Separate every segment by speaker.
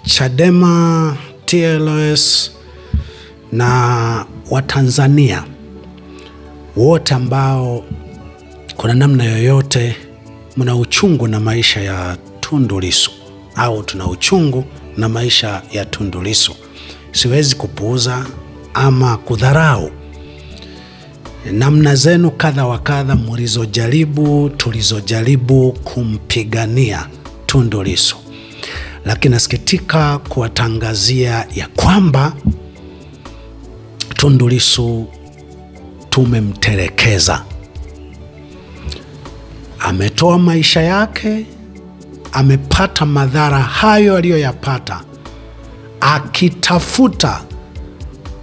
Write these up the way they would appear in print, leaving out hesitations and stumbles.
Speaker 1: Chadema, TLS na Watanzania wote ambao kuna namna yoyote mna uchungu na maisha ya Tundu Lissu au tuna uchungu na maisha ya Tundu Lissu, siwezi kupuuza ama kudharau namna zenu kadha wa kadha mlizojaribu, tulizojaribu kumpigania Tundu Lissu, lakini nasikitika kuwatangazia ya kwamba Tundu Lissu tumemtelekeza. Ametoa maisha yake, amepata madhara hayo aliyoyapata akitafuta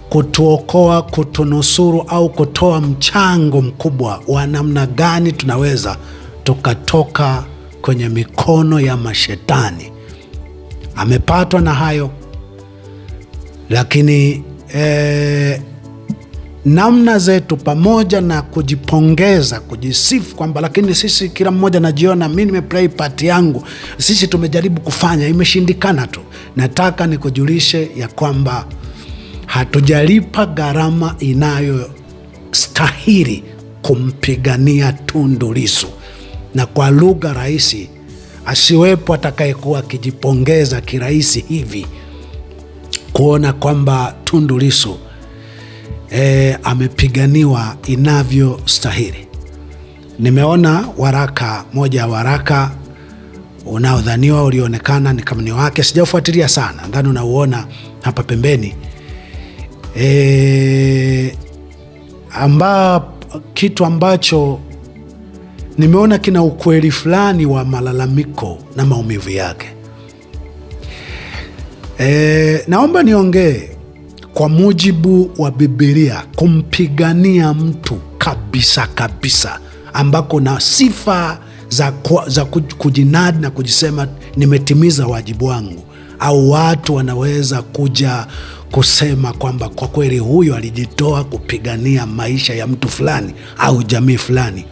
Speaker 1: kutuokoa, kutunusuru au kutoa mchango mkubwa wa namna gani tunaweza tukatoka kwenye mikono ya mashetani. Amepatwa na hayo, lakini namna zetu pamoja na kujipongeza, kujisifu kwamba lakini sisi kila mmoja najiona mi nimeplay part yangu, sisi tumejaribu kufanya, imeshindikana tu. Nataka nikujulishe ya kwamba hatujalipa gharama inayostahili kumpigania Tundu Lissu, na kwa lugha rahisi, asiwepo atakayekuwa akijipongeza kirahisi hivi kuona kwamba Tundu Lissu amepiganiwa inavyostahili. Nimeona waraka moja ya waraka unaodhaniwa ulionekana ni kama ni wake, sijafuatilia sana, nadhani unauona hapa pembeni amba kitu ambacho nimeona kina ukweli fulani wa malalamiko na maumivu yake. Naomba niongee kwa mujibu wa Biblia, kumpigania mtu kabisa kabisa, ambako na sifa za kujinadi na kujisema nimetimiza wajibu wangu, au watu wanaweza kuja kusema kwamba kwa kweli huyo alijitoa kupigania maisha ya mtu fulani au jamii fulani,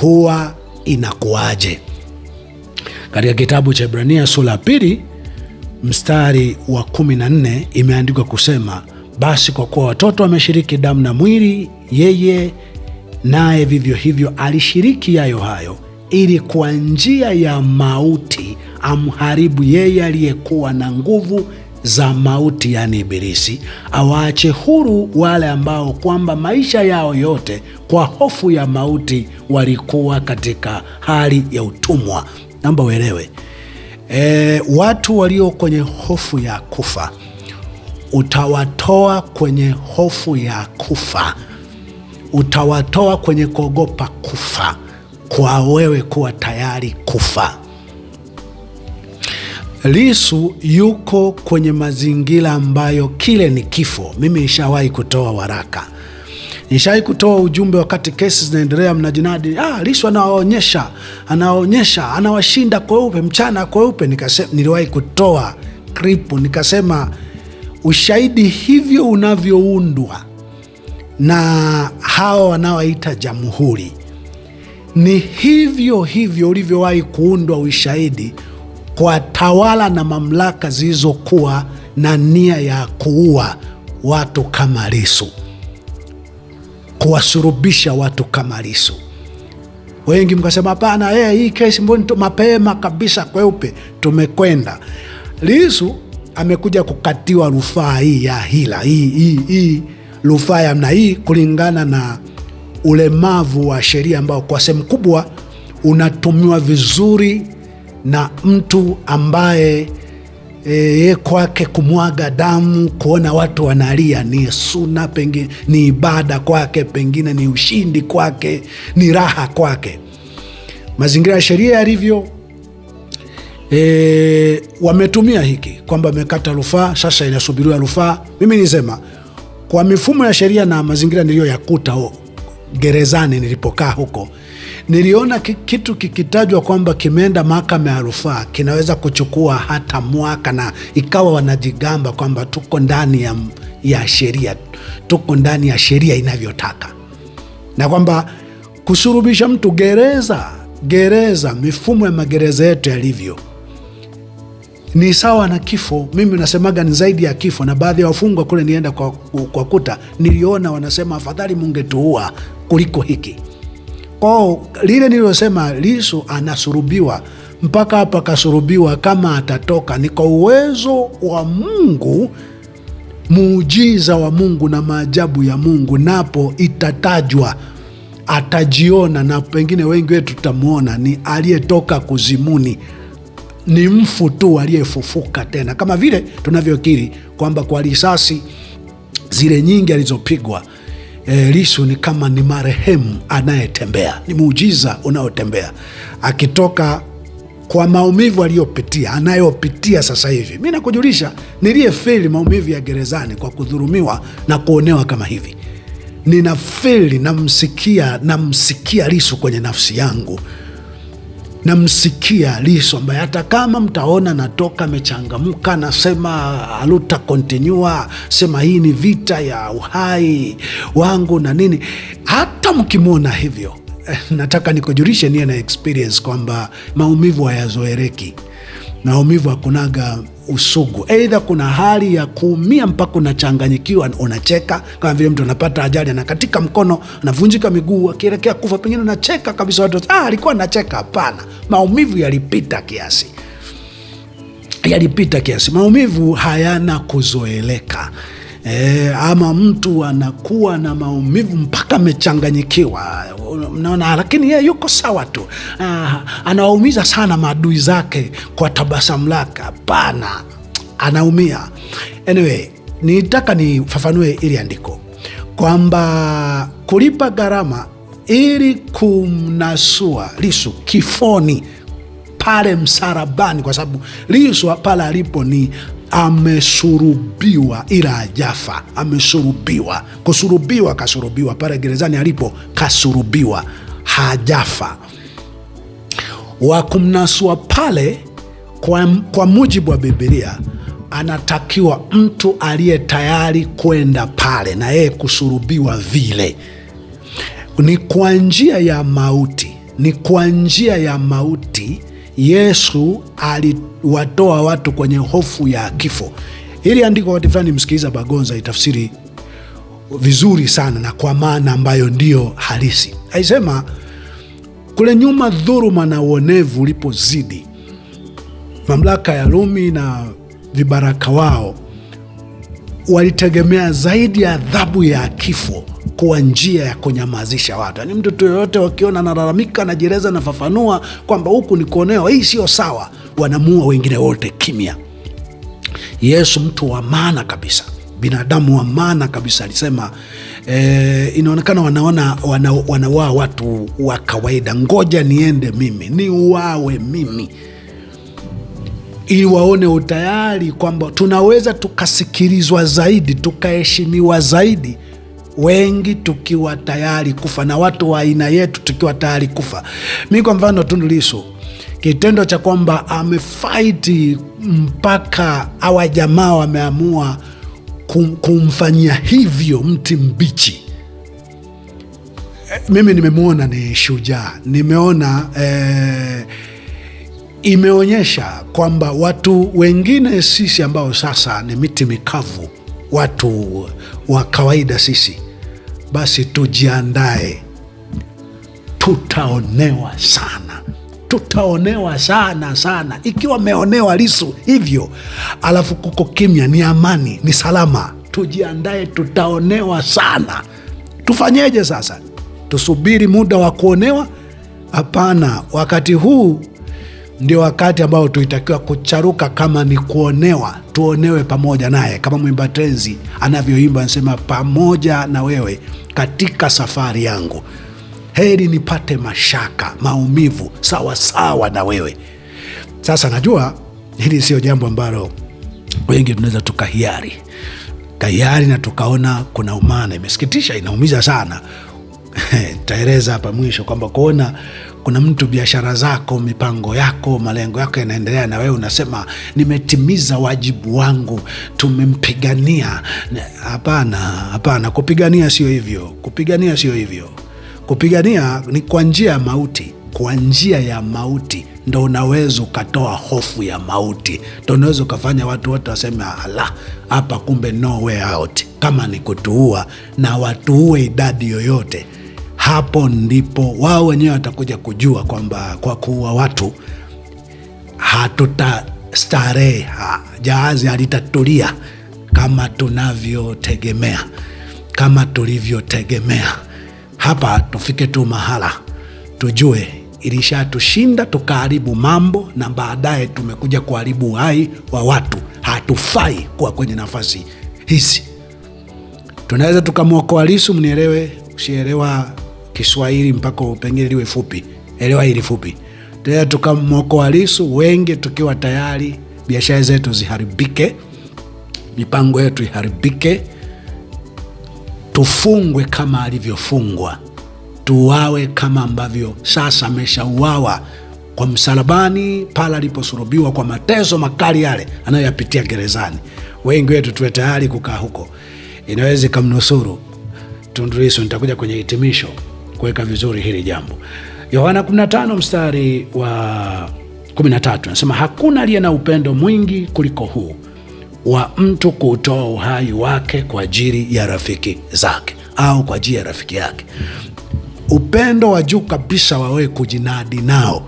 Speaker 1: huwa inakuwaje? Katika kitabu cha Ibrania sura ya 2 mstari wa 14 imeandikwa kusema, basi kwa kuwa watoto wameshiriki damu na mwili, yeye naye vivyo hivyo alishiriki yayo hayo, ili kwa njia ya mauti amharibu yeye aliyekuwa na nguvu za mauti, yani Ibilisi, awaache huru wale ambao kwamba maisha yao yote kwa hofu ya mauti walikuwa katika hali ya utumwa. Naomba uelewe, watu walio kwenye hofu ya kufa utawatoa kwenye hofu ya kufa, utawatoa kwenye kuogopa kufa, kwa wewe kuwa tayari kufa. Lissu yuko kwenye mazingira ambayo kile ni kifo. Mimi nishawahi kutoa waraka, nishawahi kutoa ujumbe wakati kesi zinaendelea, mnajinadi, Lissu anawaonyesha, anawaonyesha, anawashinda kweupe, mchana kweupe. Niliwahi kutoa kripu nikasema ushahidi hivyo unavyoundwa na hawa wanaoita jamhuri ni hivyo hivyo ulivyowahi kuundwa ushahidi kwa tawala na mamlaka zilizokuwa na nia ya kuua watu kama Lissu, kuwasurubisha watu kama Lissu. Wengi mkasema hapana, hii kesi mbona mapema kabisa kweupe tumekwenda. Lissu amekuja kukatiwa rufaa hii ya hila hii rufaa ya namna hii kulingana na ulemavu wa sheria ambao kwa sehemu kubwa unatumiwa vizuri na mtu ambaye kwake kumwaga damu, kuona watu wanalia ni suna, pengine ni ibada kwake, pengine ni ushindi kwake, ni raha kwake. Mazingira ya sheria yalivyo, wametumia hiki kwamba amekata rufaa, sasa inasubiriwa rufaa. Mimi nisema kwa mifumo ya sheria na mazingira niliyoyakuta gerezani nilipokaa huko, niliona kitu kikitajwa kwamba kimeenda mahakama ya rufaa kinaweza kuchukua hata mwaka, na ikawa wanajigamba kwamba tuko ndani ya sheria, tuko ndani ya sheria inavyotaka, na kwamba kusurubisha mtu gereza, mifumo ya magereza yetu yalivyo, Ni sawa na kifo. Mimi nasemaga ni zaidi ya kifo, na baadhi ya wafungwa kule nienda kwa kuta niliona wanasema afadhali mungetuua kuliko hiki. Kwao lile nililosema, Lissu anasurubiwa mpaka hapa, akasurubiwa, kama atatoka ni kwa uwezo wa Mungu, muujiza wa Mungu na maajabu ya Mungu, napo itatajwa, atajiona, na pengine wengi wetu tutamwona ni aliyetoka kuzimuni, ni mfu tu aliyefufuka tena, kama vile tunavyokiri kwamba kwa risasi zile nyingi alizopigwa Lissu ni kama ni marehemu anayetembea, ni muujiza unaotembea akitoka kwa maumivu aliyopitia anayopitia sasa hivi. Mi nakujulisha, niliyefeli maumivu ya gerezani kwa kudhulumiwa na kuonewa kama hivi, ninafeli, namsikia Lissu kwenye nafsi yangu, namsikia Lissu ambaye hata kama mtaona natoka amechangamka, nasema aluta continua, sema hii ni vita ya uhai wangu na nini, hata mkimwona hivyo nataka nikujulishe niye na experience kwamba maumivu hayazoeleki, maumivu hakunaga usugu. Aidha kuna hali ya kuumia mpaka unachanganyikiwa, unacheka kama vile mtu anapata ajali, anakatika mkono, anavunjika miguu, akielekea kufa, pengine anacheka kabisa, watu alikuwa anacheka. Hapana, maumivu yalipita kiasi, yalipita kiasi. Maumivu hayana kuzoeleka. Ama mtu anakuwa na maumivu mpaka amechanganyikiwa, mnaona, lakini yeye yuko sawa tu. Anawaumiza sana maadui zake kwa tabasamu lake. Hapana, anaumia. Anyway, nitaka nifafanue ili andiko kwamba kulipa gharama ili kumnasua Lissu kifoni pale msalabani, kwa sababu Lissu pale alipo ni amesurubiwa, ila hajafa. Amesurubiwa, kusurubiwa, kasurubiwa pale gerezani alipo, kasurubiwa, hajafa. Wa kumnasua pale kwa mujibu wa Biblia anatakiwa mtu aliye tayari kwenda pale na yeye kusurubiwa vile. Ni kwa njia ya mauti, ni kwa njia ya mauti Yesu aliwatoa watu kwenye hofu ya kifo. Hili andiko wakati fulani msikiliza Bagonza itafsiri vizuri sana na kwa maana ambayo ndiyo halisi. Aisema kule nyuma dhuluma na uonevu ulipozidi, mamlaka ya Rumi na vibaraka wao walitegemea zaidi ya adhabu ya kifo kuwa njia ya kunyamazisha watu. Yaani mtu tu yoyote wakiona analalamika, anajieleza, anafafanua kwamba huku ni kuonewa, hii sio sawa, wanamuua wengine wote kimya. Yesu mtu wa maana kabisa, binadamu wa maana kabisa, alisema inaonekana wanaona wanawaa watu wa kawaida, ngoja niende mimi niuawe mimi ili waone utayari kwamba tunaweza tukasikilizwa zaidi tukaheshimiwa zaidi, wengi tukiwa tayari kufa na watu wa aina yetu tukiwa tayari kufa. Mi kwa mfano Tundu Lissu, kitendo cha kwamba amefaiti mpaka hawa jamaa wameamua kumfanyia hivyo mti mbichi, mimi nimemwona ni shujaa, nimeona imeonyesha kwamba watu wengine sisi ambao sasa ni miti mikavu, watu wa kawaida sisi, basi tujiandae, tutaonewa sana, tutaonewa sana sana. Ikiwa meonewa Lissu hivyo, alafu kuko kimya, ni amani, ni salama, tujiandae, tutaonewa sana. Tufanyeje sasa? Tusubiri muda wa kuonewa? Hapana, wakati huu ndio wakati ambao tuitakiwa kucharuka. Kama ni kuonewa, tuonewe pamoja naye, kama mwimba tenzi anavyoimba, anasema pamoja na wewe katika safari yangu, heri nipate mashaka, maumivu sawasawa na wewe. Sasa najua hili sio jambo ambalo wengi tunaweza tukahiari kahiari na tukaona kuna umana. Imesikitisha, inaumiza sana. Taeleza hapa mwisho kwamba kuona kuna mtu biashara zako, mipango yako, malengo yako yanaendelea, na wewe unasema nimetimiza wajibu wangu, tumempigania. Hapana, hapana, kupigania sio hivyo, kupigania sio hivyo. Kupigania ni kwa njia ya mauti, kwa njia ya mauti Ndo unaweza ukatoa hofu ya mauti, ndo unaweza ukafanya watu wote waseme ala, hapa kumbe no way out. Kama ni kutuua na watuue idadi yoyote, hapo ndipo wao wenyewe watakuja kujua kwamba kwa kuua watu hatutastarehe, jahazi halitatulia kama tunavyotegemea, kama tulivyotegemea. Hapa tufike tu mahala tujue ilishatushinda tukaharibu mambo, na baadaye tumekuja kuharibu uhai wa watu. Hatufai kuwa kwenye nafasi hizi. Tunaweza tukamwokoa Lissu, mnielewe, usielewa Kiswahili mpaka pengine liwe fupi, elewa hili fupi. Tunaweza tukamwokoa Lissu wengi tukiwa tayari biashara zetu ziharibike, mipango yetu iharibike, tufungwe kama alivyofungwa, tuuawe kama ambavyo sasa ameshauawa kwa msalabani pale aliposulubiwa, kwa mateso makali yale anayoyapitia gerezani. Wengi wetu tuwe tayari kukaa huko, inaweza ikamnusuru Tundu Lissu. Nitakuja kwenye hitimisho kuweka vizuri hili jambo. Yohana 15 mstari wa 13 anasema, hakuna aliye na upendo mwingi kuliko huu wa mtu kuutoa uhai wake kwa ajili ya rafiki zake au kwa ajili ya rafiki yake. Upendo wa juu kabisa wawe kujinadi nao,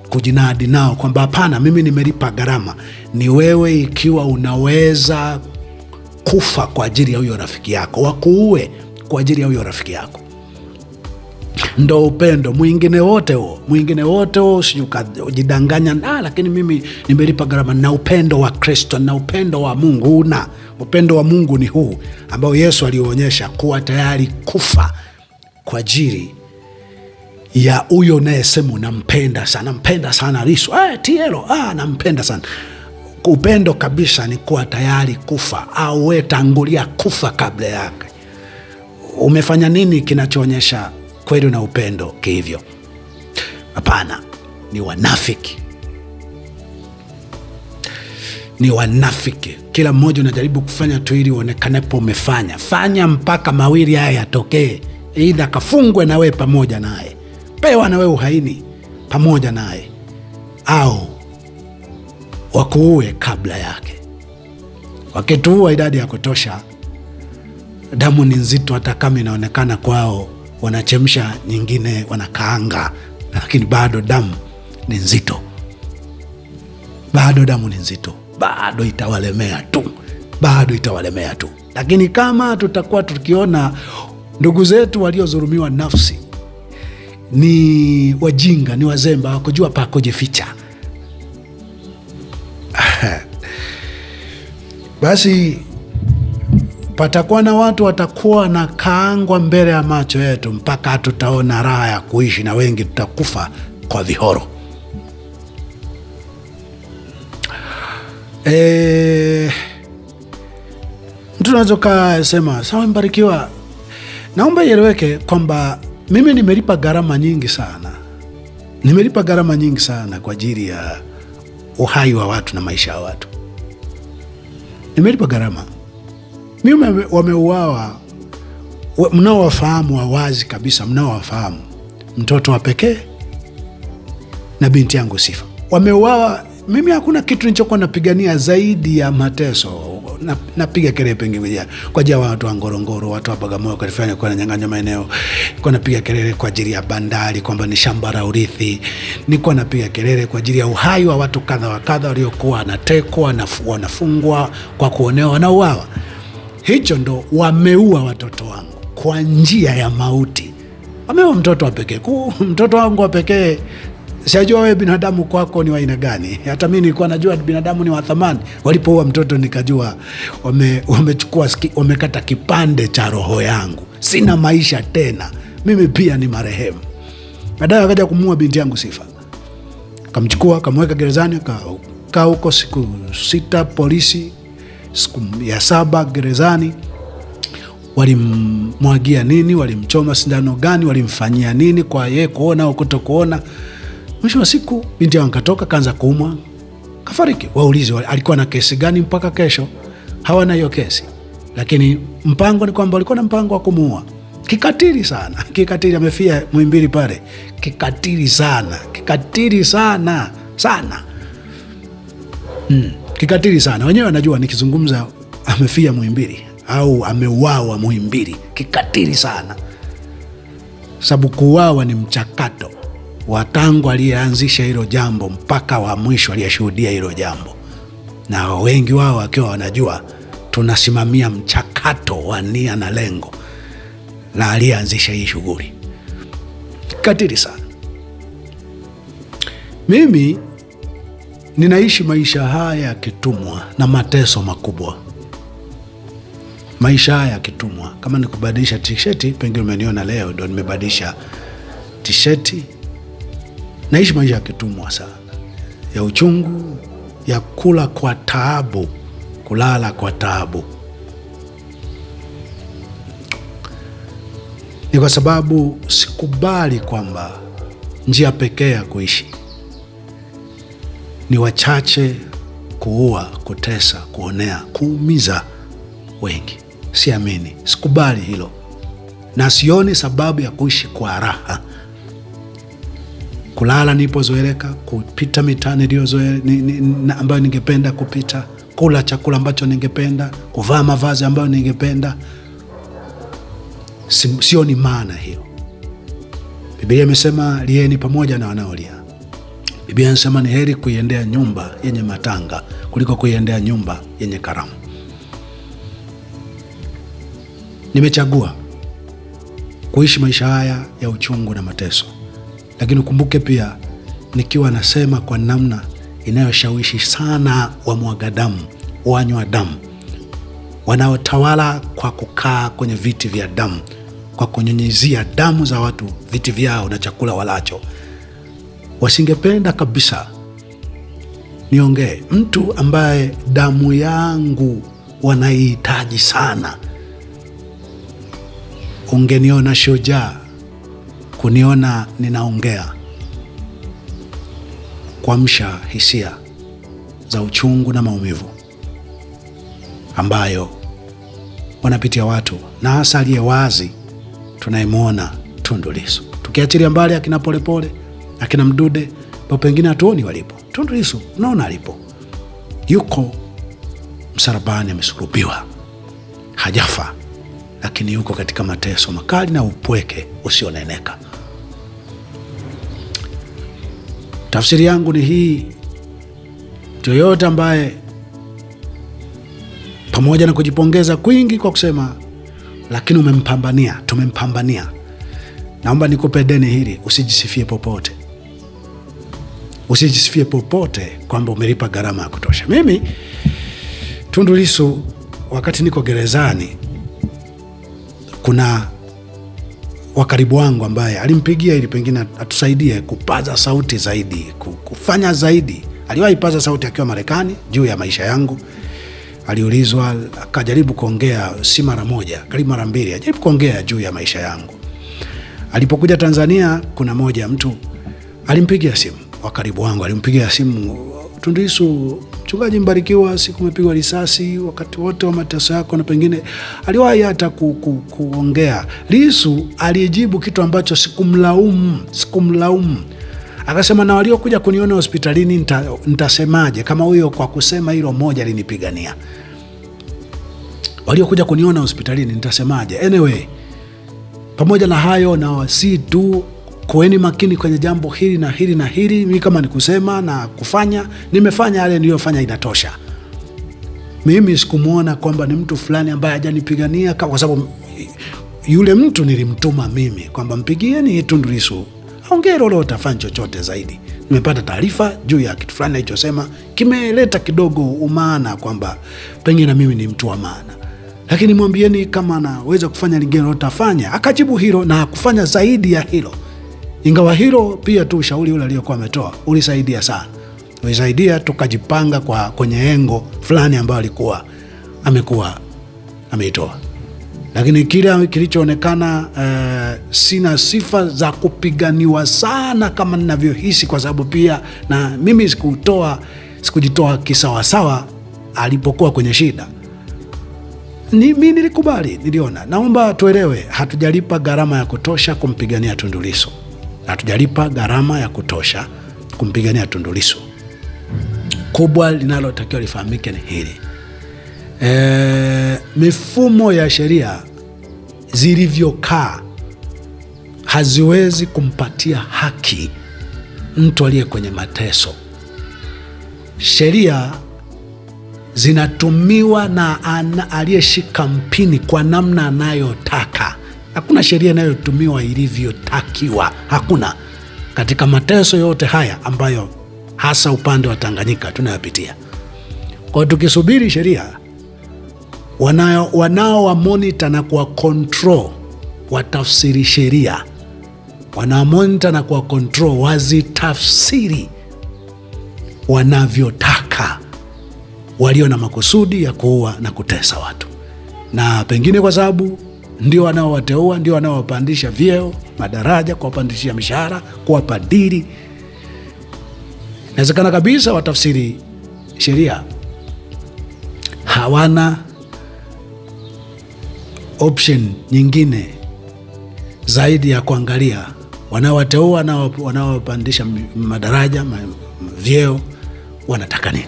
Speaker 1: kujinadi nao kwamba hapana, mimi nimelipa gharama. Ni wewe ikiwa unaweza kufa kwa ajili ya huyo rafiki yako, wakuue kwa ajili ya huyo rafiki yako, ndo upendo. Mwingine wote huo, mwingine wote huo, sijui ukajidanganya, lakini mimi nimelipa gharama. Na upendo wa Kristo na upendo wa Mungu, una upendo wa Mungu ni huu ambao Yesu aliuonyesha, kuwa tayari kufa kwa ajili ya huyo unayesema unampenda sana, nampenda sana Lissu, Tielo, nampenda sana. Upendo kabisa ni kuwa tayari kufa, au we tangulia kufa kabla yake. Umefanya nini kinachoonyesha kweli na upendo kihivyo? Hapana, ni wanafiki, ni wanafiki. Kila mmoja unajaribu kufanya tu ili uonekanepo umefanya. Fanya mpaka mawili haya yatokee, aidha kafungwe na we pamoja naye, pewa na we uhaini pamoja naye, au wakuue kabla yake. Wakituua idadi ya kutosha, damu ni nzito, hata kama inaonekana kwao wanachemsha, nyingine wanakaanga, lakini bado damu ni nzito, bado damu ni nzito, bado itawalemea tu, bado itawalemea tu. Lakini kama tutakuwa tukiona ndugu zetu waliodhulumiwa nafsi ni wajinga, ni wazembe, hawakujua pa kujificha, basi patakuwa na watu watakuwa na kaangwa mbele ya macho yetu mpaka tutaona raha ya kuishi, na wengi tutakufa kwa vihoro. Mtu unaweza ukasema sawa, Mbarikiwa, naomba ieleweke kwamba mimi nimelipa gharama nyingi sana, nimelipa gharama nyingi sana kwa ajili ya uhai wa watu na maisha ya watu. Nimelipa gharama mimi. Wameuawa mnaowafahamu wa wazi kabisa, mnaowafahamu, mtoto wa pekee na binti yangu Sifa wameuawa. Mimi hakuna kitu nilichokuwa napigania zaidi ya mateso. Napiga kelele pengine kwa ajili ya watu wa Ngorongoro, watu wa Bagamoyo kalifanya kwa nanyang'anya maeneo. Nilikuwa napiga kelele kwa ajili ya bandari kwamba ni shamba la urithi. Nilikuwa napiga kelele kwa ajili ya uhai wa watu kadha wa kadha waliokuwa wanatekwa, wanafungwa kwa kuonewa, wanauawa. Hicho ndo wameua watoto wangu kwa njia ya mauti. Wameua mtoto wa pekee. Mtoto wangu wa pekee, sijajua wewe binadamu kwako ni wa aina gani. Hata mimi nilikuwa najua binadamu ni wa thamani. Walipoua mtoto nikajua wamechukua, wamekata kipande cha roho yangu, sina maisha tena, mimi pia ni marehemu. Baadaye wakaja kumuua binti yangu Sifa, kamchukua kamweka gerezani, kaa huko siku 6 polisi, siku ya 7 gerezani. Walimwagia nini? Walimchoma sindano gani? Walimfanyia nini? Kwa yeye kuona au kutokuona. Mwisho wa siku binti yangu katoka, kaanza kuumwa, kafariki. Waulize alikuwa na kesi gani mpaka kesho hawana hiyo kesi, lakini mpango ni kwamba walikuwa na mpango wa kumuua kikatili sana, kikatili. Amefia Muhimbili pale, kikatili sana, kikatili sana. sana. Kikatili sana. Wenyewe wanajua nikizungumza amefia Muhimbili au ameuawa Muhimbili, kikatili sana, sababu kuuawa ni mchakato wa tangu aliyeanzisha hilo jambo mpaka wa mwisho aliyeshuhudia hilo jambo, na wengi wao wakiwa wanajua tunasimamia mchakato wa nia na lengo la aliyeanzisha hii shughuli. Kikatili sana. Mimi ninaishi maisha haya ya kitumwa na mateso makubwa, maisha haya ya kitumwa. Kama nikubadilisha tisheti, pengine umeniona leo ndo nimebadilisha tisheti. Naishi maisha ya kitumwa sana, ya uchungu, ya kula kwa taabu, kulala kwa taabu. Ni kwa sababu sikubali kwamba njia pekee ya kuishi ni wachache kuua, kutesa, kuonea, kuumiza wengi. Siamini, sikubali hilo, na sioni sababu ya kuishi kwa raha. Kulala nilipozoeleka, kupita mitaa niliyozoea ambayo ningependa kupita, kula chakula ambacho ningependa, kuvaa mavazi ambayo ningependa, sioni maana hiyo. Biblia imesema lieni pamoja na wanaolia. Biblia inasema ni heri kuiendea nyumba yenye matanga kuliko kuiendea nyumba yenye karamu. Nimechagua kuishi maisha haya ya uchungu na mateso, lakini ukumbuke pia, nikiwa nasema kwa namna inayoshawishi sana wamwaga damu, wanywa damu, wanaotawala kwa kukaa kwenye viti vya damu, kwa kunyunyizia damu za watu viti vyao na chakula walacho, wasingependa kabisa niongee. Mtu ambaye damu yangu wanaihitaji sana, ungeniona shujaa kuniona ninaongea, kuamsha hisia za uchungu na maumivu ambayo wanapitia watu, na hasa aliye wazi tunayemwona Tundu Lissu. Tukiachilia mbali akina Polepole, akina Mdude, ambao pengine hatuoni walipo, Tundu Lissu unaona alipo, yuko msalabani, amesulubiwa, hajafa, lakini yuko katika mateso makali na upweke usioneneka. Tafsiri yangu ni hii: mtu yoyote ambaye pamoja na kujipongeza kwingi kwa kusema lakini umempambania, tumempambania, naomba nikupe deni hili, usijisifie popote, usijisifie popote kwamba umelipa gharama ya kutosha. Mimi Tundu Lissu, wakati niko gerezani, kuna wakaribu wangu ambaye alimpigia ili pengine atusaidie kupaza sauti zaidi, kufanya zaidi. Aliwahi paza sauti akiwa Marekani juu ya maisha yangu. Aliulizwa, akajaribu kuongea, si mara moja, karibu mara mbili, ajaribu kuongea juu ya maisha yangu. Alipokuja Tanzania, kuna moja mtu alimpigia simu, wakaribu wangu alimpigia simu, Tundu Lissu, mchungaji Mbarikiwa, siku umepigwa risasi wakati wote wa mateso yako, na pengine aliwahi hata kuongea. Lissu alijibu kitu ambacho sikumlaumu. Akasema, na waliokuja kuniona hospitalini nitasemaje kama huyo kwa kusema hilo moja alinipigania? Waliokuja kuniona hospitalini nitasemaje? Anyway, pamoja na hayo, na wasi tu kuweni makini kwenye jambo hili na hili na hili. Mimi kama nikusema na kufanya, nimefanya yale niliyofanya, inatosha. Mimi sikumuona kwamba ni mtu fulani ambaye hajanipigania, kwa sababu yule mtu nilimtuma mimi kwamba mpigieni Tundu Lissu aongee lolote, afanye chochote zaidi. Nimepata taarifa juu ya kitu fulani alichosema kimeleta kidogo umaana kwamba pengine mimi ni mtu wa maana, lakini mwambieni kama anaweza kufanya lingine lolote afanye. Akajibu hilo na kufanya zaidi ya hilo, ingawa hilo pia tu ushauri ule aliokuwa ametoa ulisaidia sana, ulisaidia tukajipanga kwa kwenye engo fulani ambayo alikuwa amekuwa ameitoa. Lakini kile kilichoonekana, sina sifa za kupiganiwa sana kama ninavyohisi, kwa sababu pia na mimi sikujitoa kisawasawa alipokuwa kwenye shida. Mimi nilikubali, niliona. Naomba tuelewe, hatujalipa gharama ya kutosha kumpigania Tundu Lissu. Hatujalipa gharama ya kutosha kumpigania Tundu Lissu. Kubwa linalotakiwa lifahamike ni hili: mifumo ya sheria zilivyokaa haziwezi kumpatia haki mtu aliye kwenye mateso. Sheria zinatumiwa na aliyeshika mpini kwa namna anayotaka. Hakuna sheria inayotumiwa ilivyotakiwa, hakuna, katika mateso yote haya ambayo hasa upande wa Tanganyika tunayopitia. Kwa tukisubiri sheria, wanaowamonita na kuwa control watafsiri sheria, wanaomonita na kuwa control wazitafsiri wanavyotaka, walio na makusudi ya kuua na kutesa watu, na pengine kwa sababu ndio wanaowateua, ndio wanaowapandisha vyeo, madaraja, kuwapandishia mishahara, kuwapa dili. Inawezekana kabisa watafsiri sheria hawana option nyingine zaidi ya kuangalia wanaowateua na wanaowapandisha madaraja, vyeo, wanataka nini,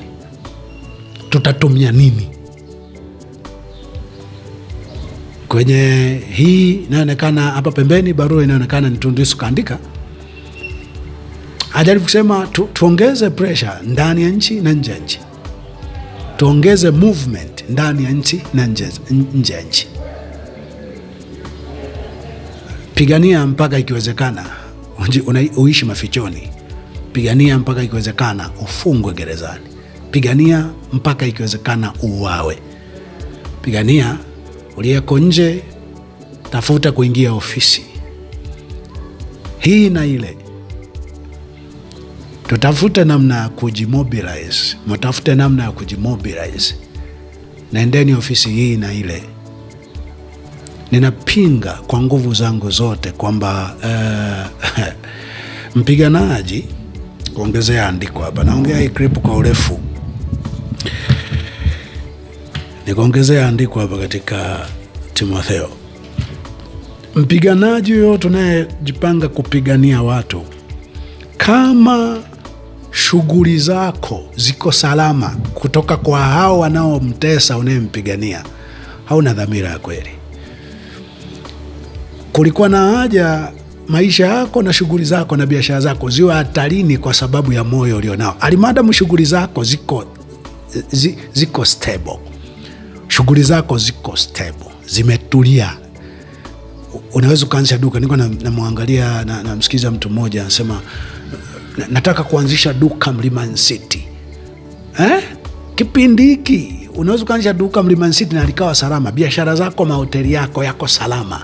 Speaker 1: tutatumia nini kwenye hii inayoonekana hapa pembeni. Barua inayoonekana ni Tundu Lissu kaandika, ajaribu kusema tuongeze pressure ndani ya nchi na nje ya nchi, tuongeze movement ndani ya nchi na nje ya nchi, pigania mpaka ikiwezekana uishi mafichoni, pigania mpaka ikiwezekana ufungwe gerezani, pigania mpaka ikiwezekana uuawe, pigania uliyeko nje, tafuta kuingia ofisi hii na ile. Tutafute namna ya kujimobilize, mtafute namna ya kujimobilize, naendeni ofisi hii na ile. Ninapinga kwa nguvu zangu zote kwamba mpiganaji, kuongezea andiko hapa, naongea hii clip kwa urefu, nikuongezea andiko hapa katika Timotheo. Mpiganaji yoyote unayejipanga kupigania watu, kama shughuli zako ziko salama kutoka kwa hao wanaomtesa unayempigania, hauna dhamira ya kweli. Kulikuwa na haja maisha yako na shughuli zako na biashara zako ziwe hatarini kwa sababu ya moyo ulionao. Alimadamu shughuli zako ziko stable, shughuli zako ziko stable, zimetulia, unaweza ukaanzisha duka. Niko namwangalia namsikiza mtu mmoja anasema, nataka kuanzisha duka Mlimani City. Kipindi hiki unaweza ukaanzisha duka Mlimani City na likawa salama, biashara zako, mahoteli yako yako salama.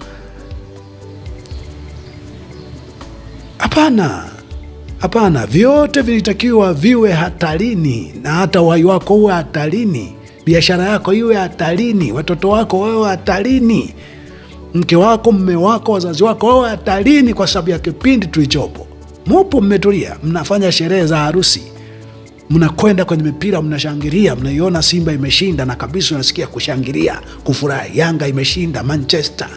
Speaker 1: Hapana, hapana, vyote vilitakiwa viwe hatarini, na hata uhai wako uwe hatarini, biashara yako iwe hatarini, watoto wako wawe hatarini, mke wako, mme wako, wazazi wako wawe hatarini, kwa sababu ya kipindi tulichopo. Mupo mmetulia, mnafanya sherehe za harusi, mnakwenda kwenye mipira, mnashangilia, mnaiona Simba imeshinda na kabisa unasikia kushangilia, kufurahi. Yanga imeshinda Manchester,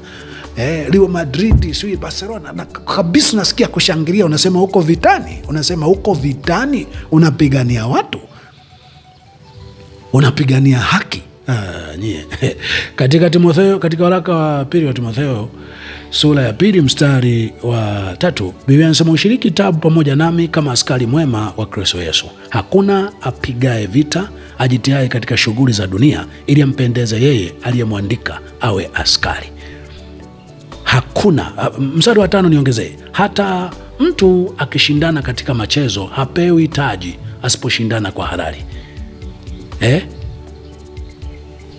Speaker 1: Real Madrid, sijui Barcelona, na kabisa unasikia kushangilia, unasema huko vitani, unasema huko vitani, unapigania watu, unapigania haki. Nyie. Katika Timotheo, katika waraka wa pili wa Timotheo sura ya 2 mstari wa 3, Biblia inasema ushiriki tabu pamoja nami kama askari mwema wa Kristo Yesu. Hakuna apigaye vita ajitiaye katika shughuli za dunia ili ampendeze yeye aliyemwandika awe askari. Hakuna. Mstari wa 5 niongezee, hata mtu akishindana katika machezo hapewi taji asiposhindana kwa halali.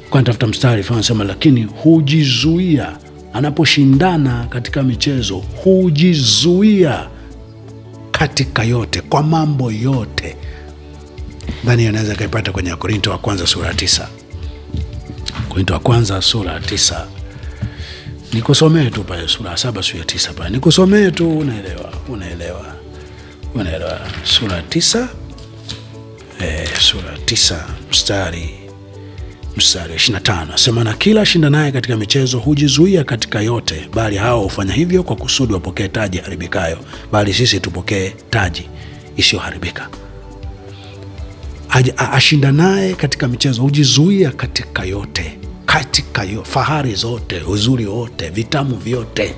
Speaker 1: Kwa nitafuta mstari anasema, lakini hujizuia anaposhindana katika michezo, hujizuia katika yote, kwa mambo yote. Dhani anaweza kaipata kwenye Korinto wa kwanza sura 9. Korinto wa kwanza sura 9. Nikusomee tu pale sura 7 sura 9 pale. Nikusomee tu, unaelewa, unaelewa. Unaelewa sura 9. Sura 9 mstari 25. Sema, na kila shindanaye katika michezo hujizuia katika yote, bali hao hufanya hivyo kwa kusudi wapokee taji haribikayo, bali sisi tupokee taji isiyoharibika. Ashindanaye katika michezo hujizuia katika yote, katika yo, fahari zote, uzuri wote, vitamu vyote.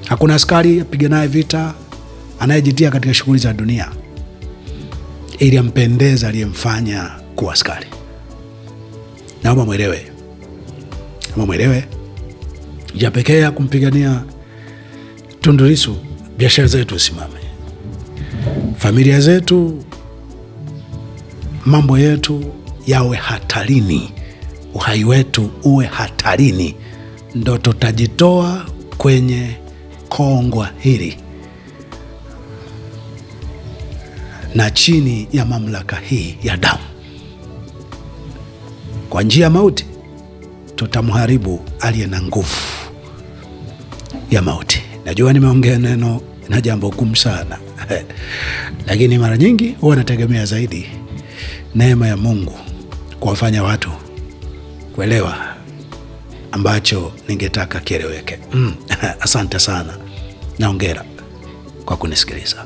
Speaker 1: Hakuna askari apiganaye vita anayejitia katika shughuli za dunia ili ampendeze aliyemfanya kuwa askari. Naomba mwelewe, naomba mwelewe, njia pekee ya kumpigania Tundu Lissu, biashara zetu isimame, familia zetu, mambo yetu yawe hatarini, uhai wetu uwe hatarini, ndo tutajitoa kwenye kongwa hili na chini ya mamlaka hii ya damu. Kwa njia ya mauti tutamharibu aliye na nguvu ya mauti. Najua nimeongea neno na jambo gumu sana lakini mara nyingi huwa nategemea zaidi neema ya Mungu kuwafanya watu kuelewa ambacho ningetaka kieleweke. Asante sana na hongera kwa kunisikiliza.